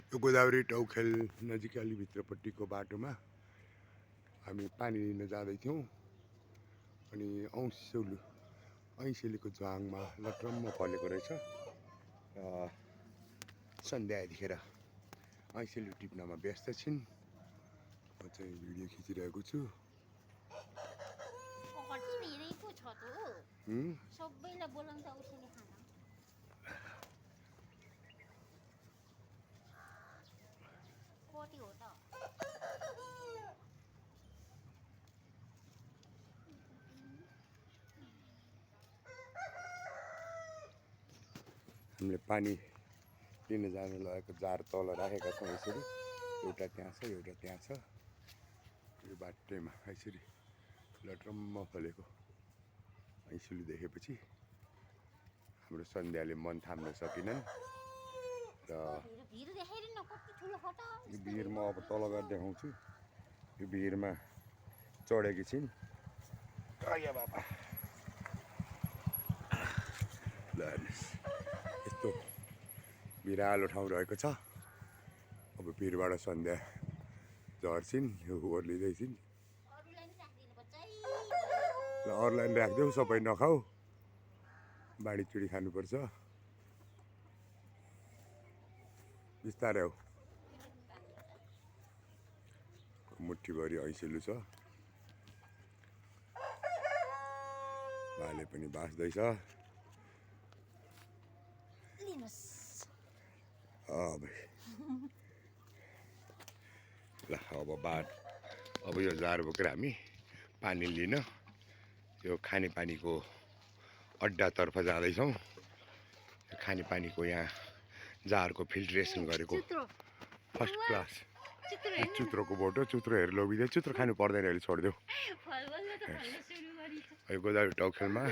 यो गोदावरी टौखेल नजिक अलि भित्रपट्टिको बाटोमा हामी पानी लिन जाँदैथ्यौँ अनि ऐँसेलीको झ्वाङमा लट्रम्म फलेको रहेछ र सन्ध्या यतिखेर ऐँसेली टिप्नमा व्यस्त छिन्। म चाहिँ भिडियो खिचिरहेको छु। सबैलाई बोलाउँछ उसैले खाना कति हो त हामीले पानी लिन जान लगेको जार तल राखेका छौँ। यसरी एउटा त्यहाँ छ एउटा त्यहाँ छ। यो बाटैमा यसरी लट्रम्म फलेको ऐँसेली देखेपछि हाम्रो सन्ध्याले मन थाम्न सकेनन् र यो भिरमा अब तल गएर देखाउँछु। यो भिरमा चढेकी छिन्। बाबा ल यस्तो बिरालो ठाउँ रहेको छ। अब भिरबाट सन्ध्या झर्छिन्, यो ओर्लिँदैछिन्। ल अरूलाई पनि राखिदेऊ, सबै नखाऊ, बाँडीचुडी खानुपर्छ। बिस्तारै हो। मुठीभरि ऐँसेलु छ। भाले पनि बाँच्दैछ। ल अब यो जार बोकेर हामी पानी लिन यो खानेपानीको अड्डातर्फ जाँदैछौँ। खानेपानीको यहाँ जारको फिल्ट्रेसन गरेको फर्स्ट क्लास चुत्रोको बोटो। चुत्रो हेरेर लगिदियो। चुत्रो खानु पर्दैन, अहिले छोडिदेऊ। यो गोदावरी टौखेलमा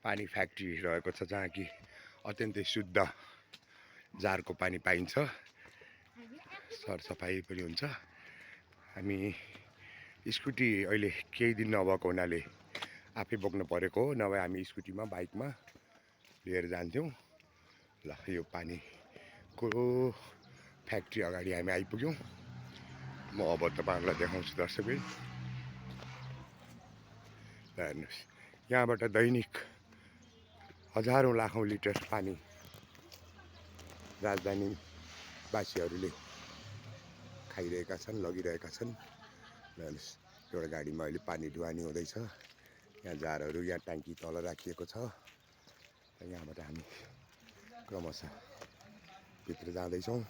पानी फ्याक्ट्री रहेको छ जहाँ कि अत्यन्तै शुद्ध जारको पानी पाइन्छ। सरसफाइ पनि हुन्छ। हामी स्कुटी अहिले केही दिन नभएको हुनाले आफै बोक्नु परेको हो, नभए हामी स्कुटीमा बाइकमा लिएर जान्थ्यौँ। ल यो पानीको फ्याक्ट्री अगाडि हामी आइपुग्यौँ। म अब तपाईँहरूलाई देखाउँछु दर्शकबिन। हेर्नुहोस्, यहाँबाट दैनिक हजारौँ लाखौँ लिटर पानी राजधानीवासीहरूले खाइरहेका छन्, लगिरहेका छन्। हेर्नुहोस्, एउटा गाडीमा अहिले पानी ढुवानी हुँदैछ। यहाँ जारहरू यहाँ ट्याङ्की तल राखिएको छ। यहाँबाट हामी क्रमशः भित्र जाँदैछौँ।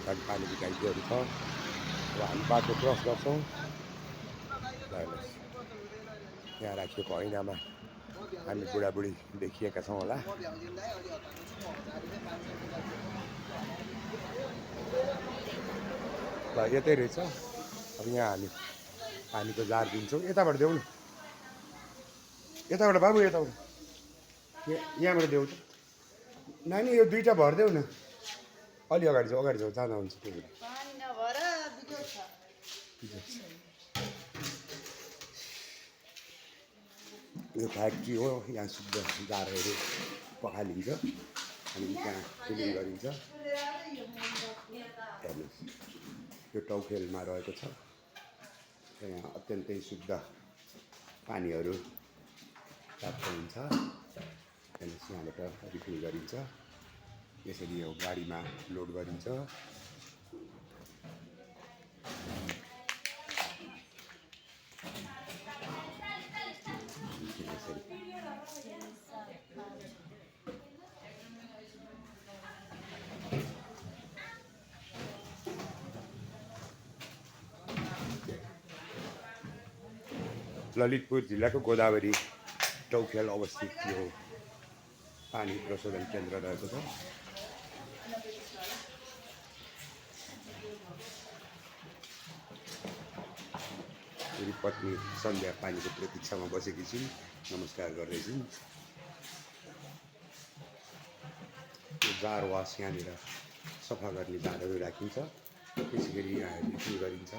पानीको ट्याङ्कीहरू छ। र हामी बाटो क्रस गर्छौँ। हेर्नुहोस्, यहाँ राखिएको ऐनामा हामी बुढाबुढी देखिएका छौँ होला। ल यतै रहेछ। अब यहाँ हामी पानीको जार दिन्छौँ। यताबाट देऊ न, यताबाट बाबु, यताबाट यहाँबाट देऊ त नानी। यो दुईवटा भरिदेऊ न। अलि अगाडि जाऊ, अगाडि जाऊ, जाँदा हुन्छ। त्यो यो फ्याक्ट्री हो। यहाँ शुद्ध जारहरू पखालिन्छ अनि त्यहाँ फिलिङ गरिन्छ। हेर्नुहोस्, यो टौखेलमा रहेको छ। यहाँ अत्यन्तै शुद्ध पानीहरू प्राप्त हुन्छ। हेर्नुहोस्, यहाँबाट रिफिल गरिन्छ। यसरी यो गाडीमा लोड गरिन्छ। ललितपुर जिल्लाको गोदावरी टौखेल अवस्थित यो पानी प्रशोधन केन्द्र रहेको छ। मेरी पत्नी सन्ध्या पानीको प्रतीक्षामा बसेकी छिन्, नमस्कार गर्दैछिन्। यो जार वास यहाँनिर सफा गर्ने जारहरू राखिन्छ। त्यसै गरी यहाँ रिफिल गरिन्छ।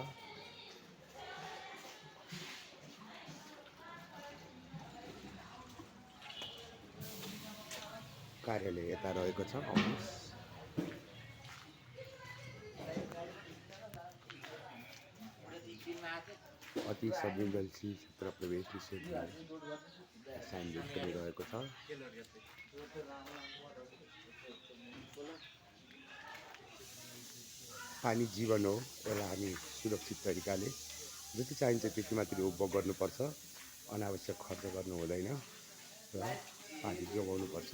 कार्यालय यता रहेको छ अफिस। अति संवेदनशील क्षेत्र प्रवेश निषेध साइनबोर्ड पनि रहेको छ। पानी जीवन हो, यसलाई हामी सुरक्षित तरिकाले जति चाहिन्छ त्यति मात्रै उपभोग गर्नुपर्छ। अनावश्यक खर्च गर्नु हुँदैन र पानी जोगाउनुपर्छ।